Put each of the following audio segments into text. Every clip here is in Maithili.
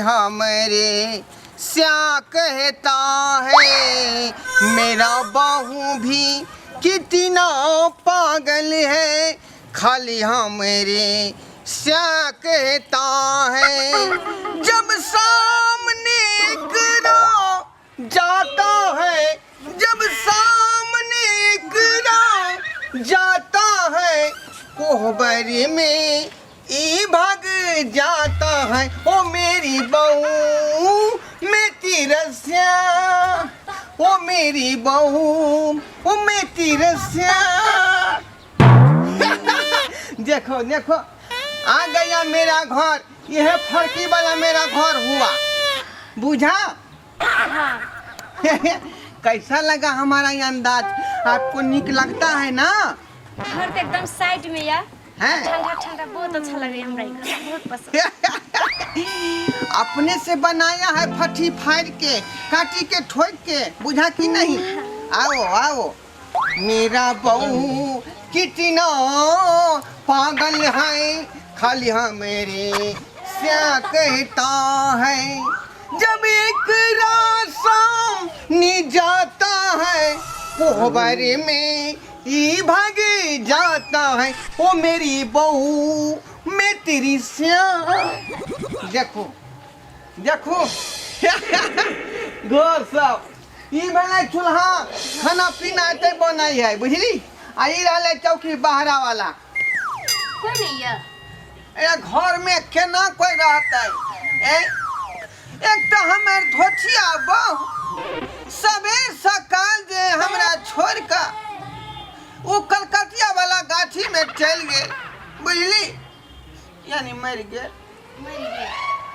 हमरे स्या कहता है, मेरा बहू भी कितना पागल है, खाली हमरे स्या कहता है। जब सामने करो जाता है, जब सामने करो जाता है, कोहबर में ई भाग जाता है। ओ मेरी बहू मैं तिरस्या, ओ मेरी बहू ओ मैं तिरस्या। देखो देखो आ गया मेरा घर, यह फरकी वाला मेरा घर हुआ, बुझा? कैसा लगा हमारा ये अंदाज? आपको निक लगता है ना? घर तो एकदम साइड में या हैं? ठंडा ठंडा बहुत अच्छा लगे हमरा ई घर, बहुत पसंद। अपने से बनाया है, फटी फाड़ के काटी के ठोक के, बुझा कि नहीं? आओ आओ। मेरा बहू कितना पागल है, खाली हमेरे क्या कहता है। जब एक रात सामने जाता है, कोहबर में ई भाग जाता है। ओ मेरी बहू मैं तेरी श्याम। देखो देखो घर सब ई भेलै चूल्हा, खाना पीना एतै बनै है, बुझली? आ ई रहलै चौकी बहरा वाला। कोई नहीं है। ए घर में केना कोई रहतै? ए एक तऽ हमर धोथिया बहु सबेर सकाल जे हमरा छोड़ कऽ ओ कलकतिया वाला गाछी में चलि गेल, बुझली? यानी मरि गेल। मरि गेल।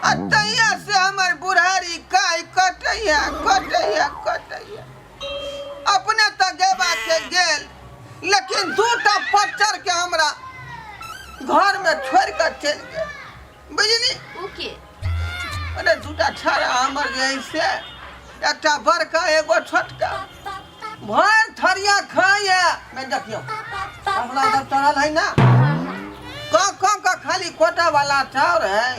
आ तहिया से हमर बुढ़ारी काय कटैया कटैया कटैया। अपने तऽ गेबा के गेल, लेकिन दूटा पच्चर के हमरा घर में छोड़ कऽ चलि गेल, बुझली? उ के? अरे दूटा छाड़ा हमर जे है से, एकटा बड़का एगो छोटका, भरि थरिया खाइए। मैं देखियौ अपना सब चढ़ल है ना, क क क खाली कोटा वाला चाउर है,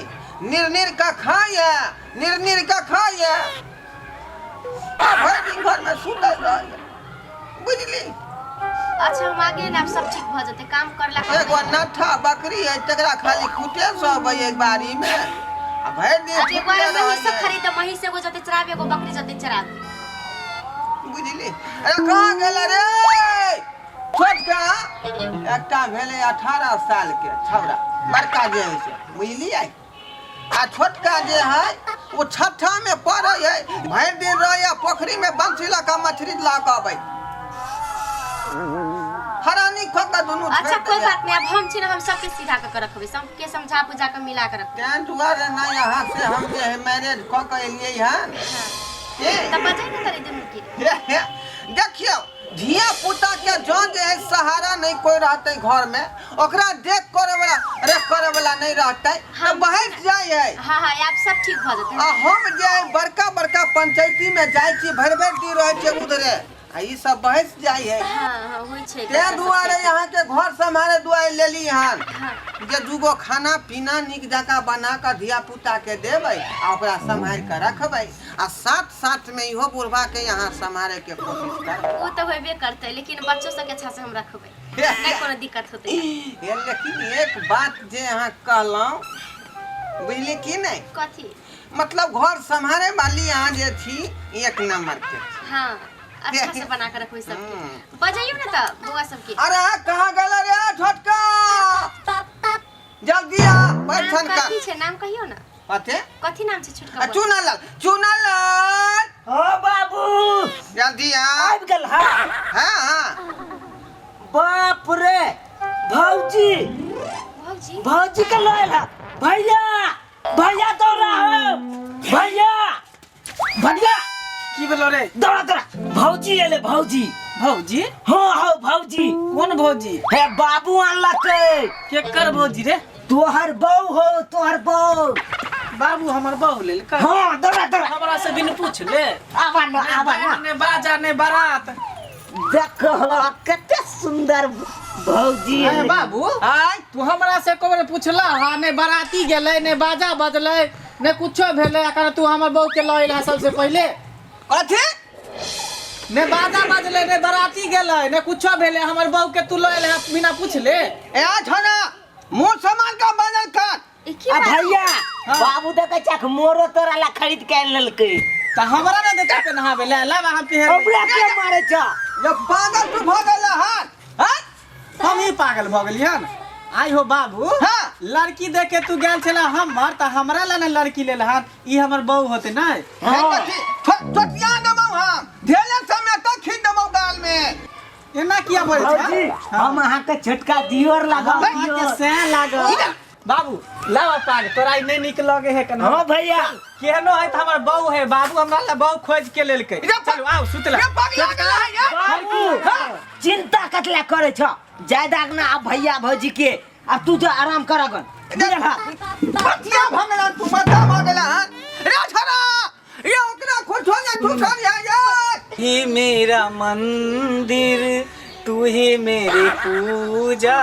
निर निर का खाइए, निर निर का खाइए, आ भरि दिन घर में सुतल रहैए, बुझली? अच्छा हम आगे ना, अब सब ठीक भ जेतै काम करला के। एगो नट्ठा बकरी है, तकरा खाली खूटे सब है एक बारी में, आ भरि दिन अब एगो सुतले महींस रहैए। खरीद, महींस एगो जते चराबे, एगो बकरी जते चराबे, बुझली? अरे कहाँ गेल रे छोटका? एकटा भेलै 18 साल के छौड़ा, बड़का जे है से, बुझलियै? आ छोटका जे है ओ छठा में पढ़ै है। भरि दिन रहैया पोखरी में, बंसी लऽ कऽ मछली लऽ कऽ अबै, हरानी खो कऽ दुनू। अच्छा छोड़ि कोई दैया। बात नहीं, अब हम छी ना, हम सबके सीधा कऽ के रखबै, सबके समझा बुझा कऽ मिला कऽ रखबै। तें दुआरे नहि अहाँ से हम जे है मैरिज कऽ कऽ एलियै हन। तऽ बजै ने तरी दुनू के। देखियौ, धिया पुता के जँ जे है सहारा नहीं कोई रहते घर में, ओकरा देख करे वाला रेख करे वाला नहीं रहते तो बहस जाय है। हाँ हाँ, आब सब ठीक भऽ जेतै। आ हम जे है बड़का बड़का पंचायती में जाय छी, भरि भरि दिन रहै छै उधरे, आ ई सब बहस जाय है। हाँ हाँ, होइ छै। तें दुआरे यहाँ के घर सम्हारे दुआरे लेली हन हाँ। जे दूगो खाना पीना नीक जकाँ बना कऽ धिया पुता के देबै आ ओकरा सम्हारि कऽ रखबै, आ साथ साथ में इहो बुढ़वा के यहाँ सम्हारे के कोशिश करबै। ओ तऽ होबे करतै, लेकिन बच्चो सबके अच्छा से हम रखबै, नहि कोनो दिक्कत होतै। ये लेकिन एक बात जे अहाँ कहलहुँ, बुझली की नहि? कथी? मतलब घर सम्हारे वाली अहाँ जे छी, एक नंबर के छी। हाँ, अच्छा से बना के रखबै सबके। बजैयौ ने तऽ बौआ सबके। अरे कहाँ गेल रे छोटका? जल्दी आ बैठन नाम का। कथी छै? नाम कहियौ ने। कथे? कथी नाम छै छोटका आ बौआ? चुना लाल, चुना लाल। हाँ बाबू। जल्दी आ। आबि गेल। हाँ। हाँ हाँ। बाप रे, भौजी। भौजी। भौजी के लोल है। भैया भैया, दौड़ा हो भैया, भैया। की भेलो रे? दौड़ा दौड़ा, भौजी एले, भौजी। भौजी? हाँ हाँ, भौजी। कोन भौजी? हे बाबू आनलकै। केकर भौजी रे? तोहर बहू हो, तोहर बहू। बाबू हमर बहू लेल? हाँ, दौड़ा दौड़ा। हमरा से बिन पूछ ले? आवा न, आवा न। ने बाजा ने बारात। देखो कते सुंदर भौजी अरे बाबू आय। तू हमरा से एको बेर पूछला? हाँ, ने बाराती गेलै ने बाजा बजलै। ने कुछो भेलै अखन तू हमर बहू के लऽ एलह सबसे पहिले। कथी? ने बाजा बजलै, ने बराती गेलै, ने कुछो भेलै, हमर बहू के तू लऽ एलह बिना पूछले। ए छना मुंह समान का बदल कर। ई की आ बात? भैया, बाबू देखै छक मोरो तोरा ला खरीद के आनि लेलकै। तऽ हमरा ने देता पेन्हाबै ले, लाब हम पहिर। हमरा के मारै छ? ये पागल तू भ गेल हन? हैं? हम ही पागल भऽ गेलियन? आई हो बाबू। हाँ। लड़की देख के तू गेल छला हमर, तऽ हमरा ला ने लड़की लेल हन, ई हमर बहू होते नै? हे कथी? चोटिया देबौ हम, धेले समय तक खींच देबौ गाल में। एना किया बोलै छै? भौजी, हम अहाँके छोटका दियोर लागब। अहाँके दियोर। सैं लागल बाबू, लावा पाग तोरा ई नहि नीक लगे है कन्हा। हाँ भैया। केहनो है तऽ हमर बहू है बाबू, हमरा ला बहू खोज के लेलकै। चलू आउ सुतला। ये पगला गेल है ये। बाबू, चिंता कतला करे छ? जायदा ना अब भैया भौजी के, अब तू जो आराम कर गन। बुझल हा? पतिया भऽ गेल तू, माथा भऽ गेल हन रे छोरा, ये ओकरा कुछो ने तू कर ये ये। ही मेरा मंदिर, तू ही मेरी पूजा,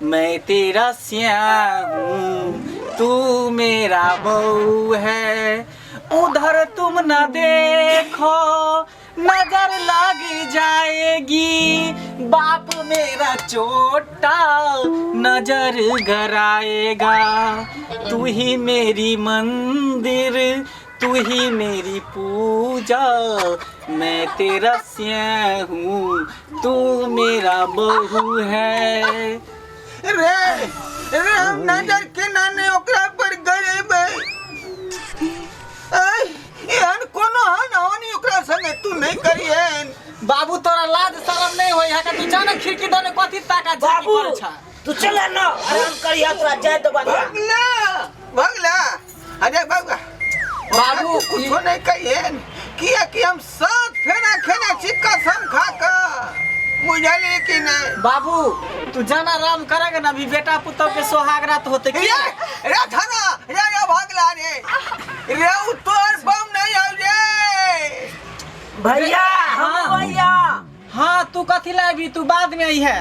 मैं तेरा श्याम हूँ, तू मेरा बहू है। उधर तुम न देखो, नजर लग जाएगी, बाप मेरा चोटा नजर गराएगा। तू ही मेरी मंदिर, तू ही मेरी पूजा, मैं तेरा श्याम हूँ, तू मेरा बहू है। रे रे, हम नजर के नाने ओकरा पर गड़ेबै। ऐ एहन कोनो हन हानि ओकरा संगे तू नहीं करिहेन। बाबू, तोरा लाज शरम नहीं होई है? तू जाने खिड़की दने कथी ताका झाकी बाबू करे छा? तू चल न आराम करिया, तोरा जाय दबा। भगला भगला, अरे बाबा। बाबू, कुछो नहीं कहिएन, किया कि हम सात फेरा खेने छी कसम खा के, बुझली कि नहीं? बाबू, तू जाना आराम करेगा ना, अभी बेटा पुतोह के सोहाग रात होते की। रे रे थाना रे रे, भगला रे रे, उ तोर बम नहीं आउ रे। भैया, हम भैया। हाँ, तू कथी लाबी, तू बाद में आई है।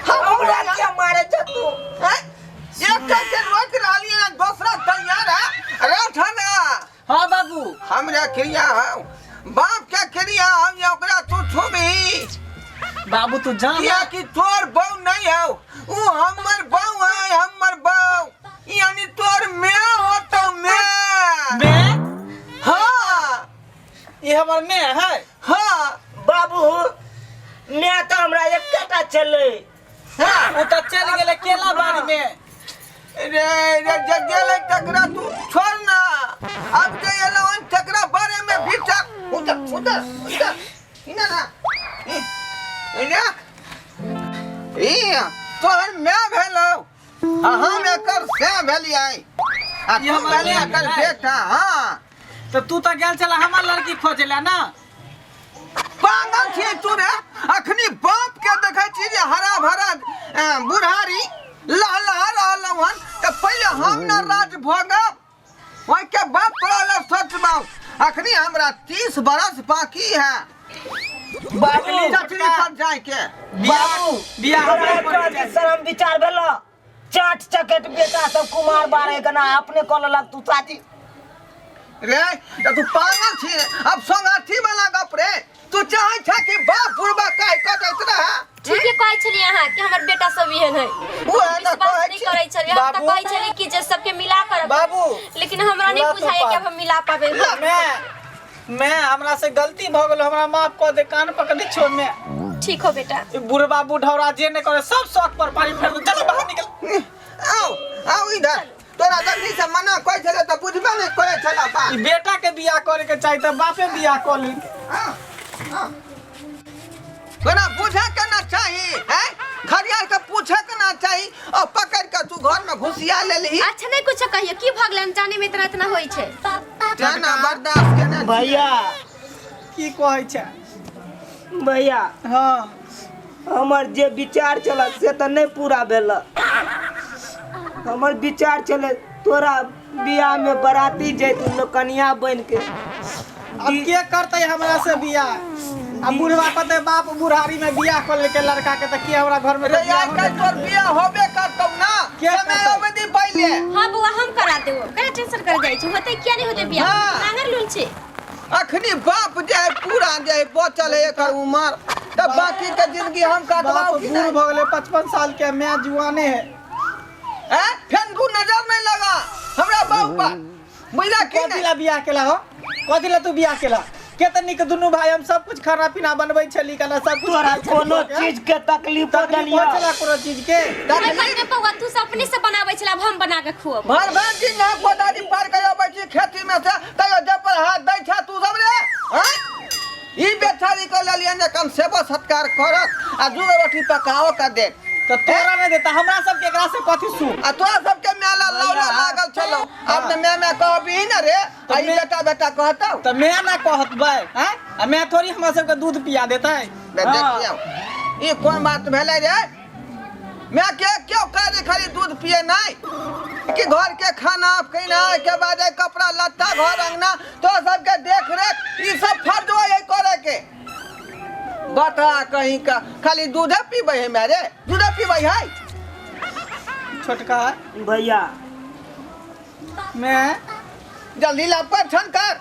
हमरा क्या मारे छ तू? हैं? एक के रोक रहलिए ना, दूसरा तैयार है रे थाना। हाँ बाबू। हमरा क्रिया हौ, बाप के क्रिया हम या ओकरा तू छुबी। बाबू, तू जान किया कि तोर बहू नहीं हौ, उ हमर बहू है, हमर बहू यानी तोर मैं हो तो मैं। मैं? हाँ। ये हमर मैं है? हाँ। बाबू, मैं तो हमरा एकटा चले। हाँ। वो तो चल गेले केला बाड़ी में। रे रे, जे गेलै तकरा तू छोड़ ना, अब जे एलो हन तकरा बारे में विचार। उधर उधर उधर, इना ना रे, ई तोहर मैं भेलौ आ हम एकर से भेलियै आ ई तू हमर भेलै माय एकर भेलै। बेटा। हाँ। तो तू तो गेल छला हमर लड़की खोजे ला ना? पागल छियै तू रे? अखनी बाप के देखै छी जे हरा भरा बुढ़ारी लहलहा रहलौ हन, तऽ पहिले हम न राज भोगब, ओहिके बाद तोरा लए सोचबौ। अखनी हमरा 30 बरस बाकी है बाबू, चचरी पर जायके। बाबू, बियाह तोरा हमरा एक पर रति शरम विचार भेलो? चाट चकेट बेटा सब कुमार बारे गना अपने कऽ लेलक तू चाची। रे, तऽ तू पागल छी? अब संगाथी वाला गप रे, तू चाहै छ कि बाप बुढ़बा कहि कटैत रहे? ठीके कहै छलियै अहाँ कि हमर बेटा सब एहन है। ओ है ना। विश्वास कहै नहि छी। करै छलियै हम तऽ। बाबू। कहै छलियै कि जे सबके मिला कर, बाबू, लेकिन हमरा नहि ला तो बुझाइया कि पार। आब हम मिला पाबै। मैं हमरा से गलती भऽ गेल, हमरा माफ कऽ दे, कान पकड़ै छो मैं। ठीक हो बेटा। ई बुढ़बा बुढ़ौरा जे नहि करे सब शौक पर पानी फेर दे। चलो बाहर निकल। आओ आओ इधर, तोरा जल्दी से मना कहै छलै तऽ बुझबे नहि करै छलै बात। ई बेटा के बियाह करे के चाही तऽ बापे बियाह कऽ लेलकै। आओ, आओ। तोरा बुझे के ना चाही हैं, खरियार के पूछे के ना चाही और पकड़ के तू घर में घुसिया लेलही। अच्छा, नहि कुछो कहियो, की भऽ गेलै अनजाने में इतना इतना होइ छै। जाना बर्दाश्त के ना। भैया। की कहै छै? भैया। हाँ। हमर जे विचार छल से तऽ नहि पूरा भेल। हमर विचार छलै तोरा बियाह में बराती जैतु लोग कनिया बन के। अब के करतै हमरा से बियाह? आ बुढ़वा कहतै बाप बुढ़ारी में बियाह कऽ लेलकै लड़का के, तऽ के हमरा घर में रे, आइ काल्हि तोर बियाह होबे करतौ ना। के? के समय करतै? अबै दी पहिले। हां बौआ, हम करा देबो, करा टेंशन कर जाइ छै, होतै किया नहीं होतै बियाह? हाँ। नांगर लूल छै। अखनी बाप जे है पूरा जे है बचल है एकर उमर, तऽ बाकी के जिंदगी हम बाप काटबाउ कि बूढ़ नहि? भऽ गेलै, 55 साल के, मैं जुआने है। हैं? फेन दू नजर नहीं लगा हमरा बाप पर, बुझला की कथी नहीं? ला बियाह केला हो? कथी ला तू बियाह केला? के निक दुनू भाई हम सब कुछ खाना पीना बनबै छली कला सब कुछ तोरा खाइ छली। कोनो के। चीज के तकलीफ तकलीफ देलियो? होइ छला कोनो चीज के? कोई बात नहीं बौआ, तू सब अपने से बनाबै छला, अब हम बना के खुअब। भर भर दिन ना कोदारी पार कर अबै छी खेती में से, तैयो जब पर हाथ दै छा तू सब रे, हैं? ई बेचारी के लेलियन जे कम सेवा सत्कार करत आ दू रोटी पकाओ के दे। तऽ तोरा नहि देता, हमरा सब के एकरा से कथी सुख? आ तोरा सबके मेला लौला लागल छलो, आब तऽ मैं मैं कहबी ने रे, आ ई बेटा बेटा कहतौ। तऽ मैं ना कहत बै, हैं? आ मैं थोड़ी हमरा सबके दूध पिया देतै। बे देखियौ, ई कोन बात भेलै रे? मैं के क्यों कह खाली दूध पिए नहीं कि घर के खाना पीना के बाद कपड़ा लत्ता घर अंगना तो सबके देख रेख ई सब फर्ज हो करे के। बता कहीं का खाली दूधे पीबै है मेरे, दूधे पीबै है? छोटका भैया मैं जल्दी ला परछन कर,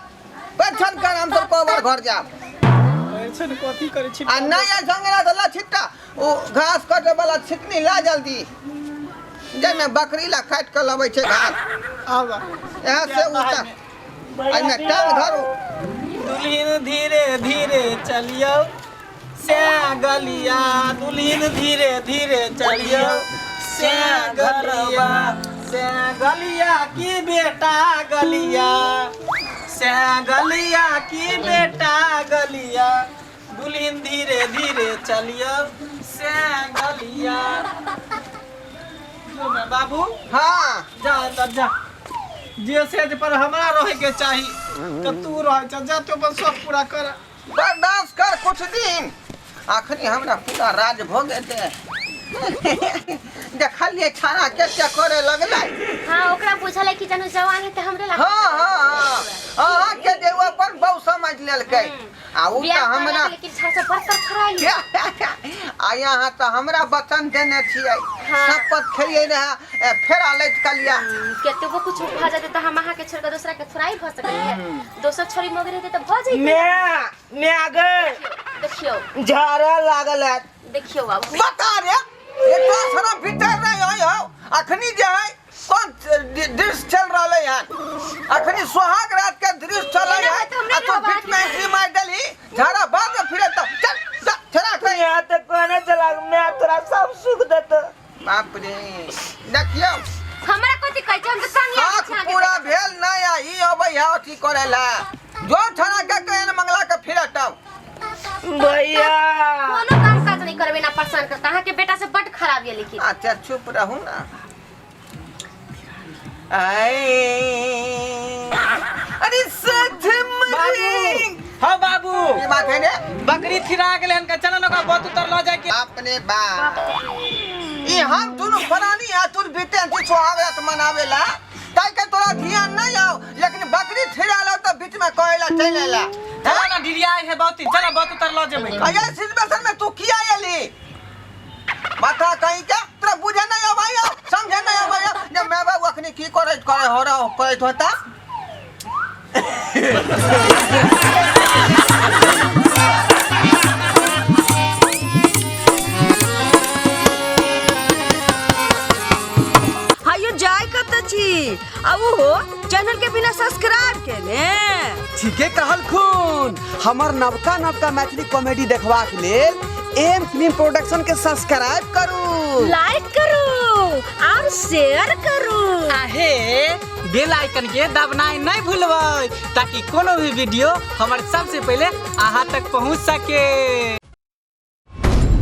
परछन कर, हम सब कबर घर जाब। परिछन कथी करै छी? आ नहीं है संगरा तो ला छिट्टा, ओ घास काटे वाला छिकनी ला जल्दी, जाहिमे बकरी ला काटि के लबै छै घास। आब यहाँ से उतर एहिमे टांग धरू। दुल्हन धीरे धीरे चलियो से गलिया, दुल्हन धीरे धीरे चलियो से गलिया, से गलिया की बेटा गलिया, से गलिया की बेटा गलिया, दुल्हन धीरे धीरे चलियो से गलिया। जो मैं बाबू। हाँ जा अंदर जा, जे सेज पर हमरा रहे के चाही तो तू रह जा, जा तू अपन शौक पूरा कर। बर्दाश्त कर कुछ दिन, अखनी हमरा पूरा राज भोग दे। देखलिए छाना के के करे लगलै। हाँ, ओकरा बुझल है कि जानू जवान है त हमरे ला। हाँ हाँ हाँ, अहाँ के जे उ अपन बहु समझ लेलकै आ उ बियाह तऽ हमरा करलक, लेकिन छाड़ से बर्तन फराई। आ यहाँ तऽ हमरा वचन देने छियै। हाँ। शपथ खेलियै रहे फेरा लैत कलिया। केतबो कुछ भऽ जेतै तऽ हम अहाँके छोड़ के दूसरा के थोड़ा ही भऽ सकै है। दोसर छोरी मगर हेतै तऽ भऽ जैतै। मैं मैं गे देखियौ झाड़ा लागल है। देखियौ बाबू। बता रे, एतना शरम भीतर नहीं है हो। अखनी जे है कौन दृश्य चल रहा है? अखनी सुहाग रात के दृश्य चल रहा है, एना तऽ हमरे आ तू रहबाक बीच में एंट्री मार देली, झाड़ा बाद में फिरे तो चल चल छड़ा तू यहाँ तक कहने चला, मैं तोरा सब सुख देतो। बाप रे, देखियौ हमरा कथि कहै छै, हम तऽ संगे आबै आँख छी अहाँके। पूरा भेल नहीं आ ई अबै है अथी करे ला, जो छड़ा के कहन मंगला के फिरे तब। भैया कोनो काम काज नहीं करबे ना, परेशान करता अहाँके बेटा से बड खराब ये लेकिन। अच्छा चुप रहू ना। आए अरे सच मरी। हाँ बाबू, की बात है रे? बकरी थिरा गेलै हन, चल ना ओकरा बहुत उतर ल जाय के। अपने बाप ई हम दुनू प्राणी आ तुर बीते छी सुहाग रात मनावेला, ताई के तोरा ध्यान नहीं आओ, लेकिन बकरी थिरा लो तो बीच में कहेला चल आला। चल ना डिरिया है बहुत, चल बहुत उतर ल जेबै। अये सिचुएशन में तू किया एली? माथा कहीं के तोरा बुझे नहीं आबै, समझे नहीं आबै जे मैं बाबू अखनी की करे करे हो रहा करैत होता। हायो जाय कत छी आ उहो चैनल के बिना सब्सक्राइब केने? ठीके कहल खून, हमर नवका नवका मैथिली कॉमेडी देखबाक लेल एम फिल्म प्रोडक्शन के सब्सक्राइब करू, लाइक करू और शेयर करू। आहे बेल आइकन के दबनाई नहीं भूलबै, ताकि कोनो भी वीडियो हमर सबसे पहले अहाँ तक पहुँच सके।